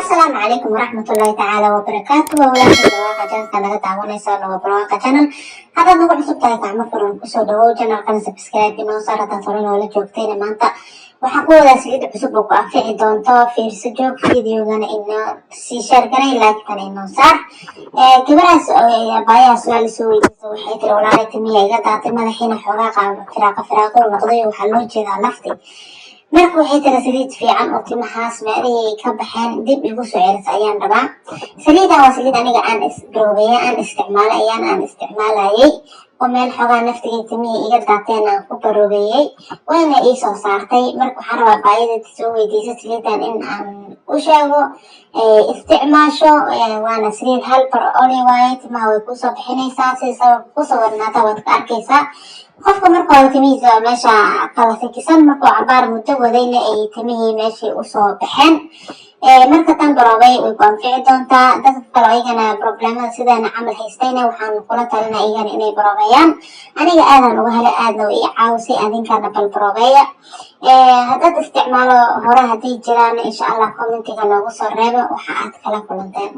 Asalaamu calaykum waraxmatullaahi tacaala wabarakaatu. Waa walaasha Barwaaqa. Channelka naga daawanaysaan waa Barwaaqa Channel. Haddaad nagu cusub tahay, gacmo furan kusoo dhawow channelkana, subscribe inoo saar. Haddaad hore noola joogtayna, maanta waxaan ku wadaa saliid cusub oo ku anfici doonto. Fiirso, joog videogana, inoo sii share garay, like-tana inoo saar. Gabadhaas baayaha su-aal soo weydiisa, waxay tiri: "Walaalay, timiya iga daatay, madaxiina xoogaa qaaba firaaqo firaaqo noqday, waxaa loo jeedaa lafti." Marka waxay tiri: "Saliid fiican oo timahaas meelihii ka baxeen dib igu soo celisa ayaan rabaa." Saliidan waa saliid aniga aan isbaroobeeye, aan isticmaalay, ayaan aan isticmaalayay oo meel xoogaa naftigii timihii iga daateen aan ku baroobeeyey, wayna ii soo saartay. Marka waxaan rabaa baayada soo weydiisa saliidan in aan u sheego isticmaasho. Waana saliid hal bar oli waaye, timaha way kusoo bixinaysaa. Sida sawirka kusoo warnaata waad ka arkaysaa. Qofka marka hore timihiisa meesha kala sikisan, markuu cabaar muddo wadayna ay timihii meeshii usoo baxeen. Marka tan baroobay, way ku anfici doontaa. Dadka kale iyagana problemada sidaana camal haystayna, waxaan kula talina iyagana inay baroobeeyaan. Aniga aadan uga helay, aadna way ii caawisay. Adinkana bal baroobeeya. Haddaad isticmaalo hore hadday jiraan, insha Allah commentiga noogu soo reebo waxa aad kala kulanteen.